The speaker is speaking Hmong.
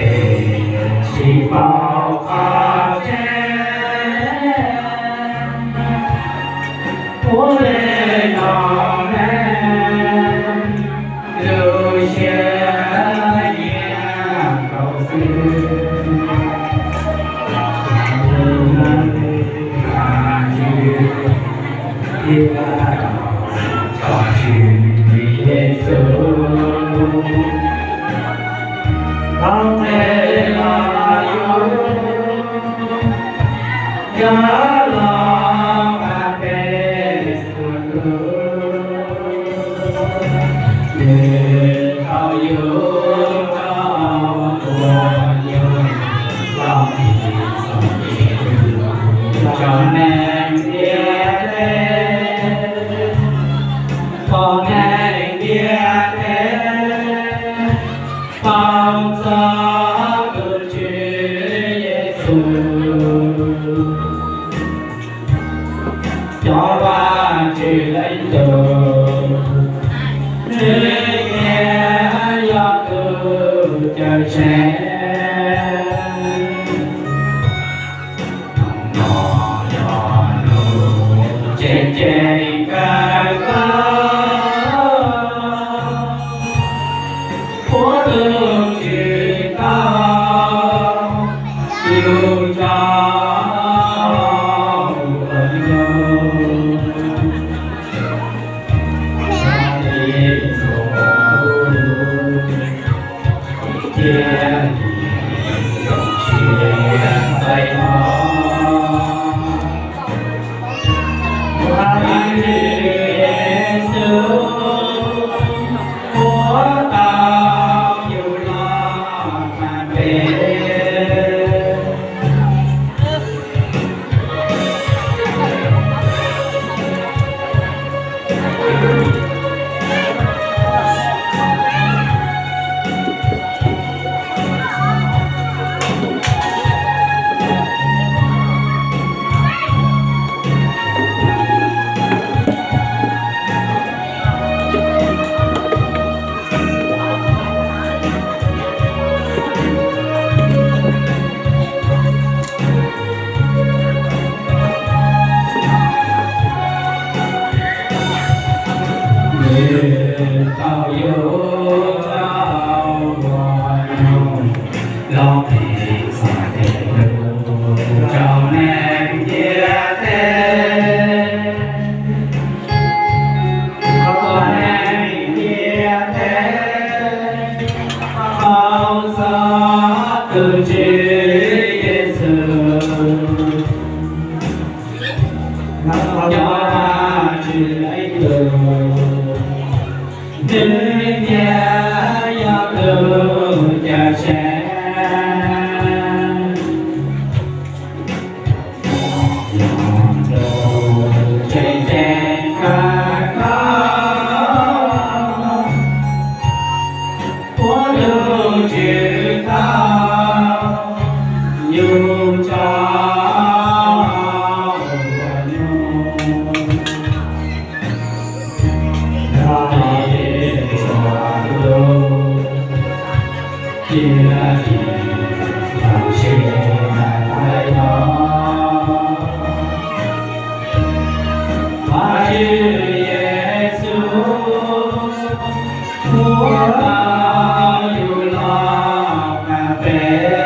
Tsis paub qhov tseeb, puav leej hnov lus siab nyiam nkaus xwb. Tso tseg Yexus, tau nqe los yus cov los nqa peb tus lus, nws tau yug rau tus uas yog los tis xov Yexus rau neeg ntiaj teb, kom neeg ntiaj teb pom txog tus Tswv Yexus, cov Vajtswv leej tub, nws thiaj yog tus cawm seej. Tseem ceeb kawg nkaus, puav leej tsis tau yus cov uas yog li ntxuav thiab li zoo siab xaiv no. Tus Tswv Yexus, muab tau yus los nqa peb. Nws tau yug rau ua nyuj los tis xov Yexus rau neeg ntiaj teb, kom neeg ntiaj teb pom txog tus Tswv Yexus, cov Vajtswv leej tub, nws thiaj yog tus cawm seej. Tseem ceeb kawg nkaus, puav leej tsis tau yus cov uas yog los tis xov Yexus, thiab li zoo siab xaiv no. Vajtswv Yexus, muab tau yus los nqa peb.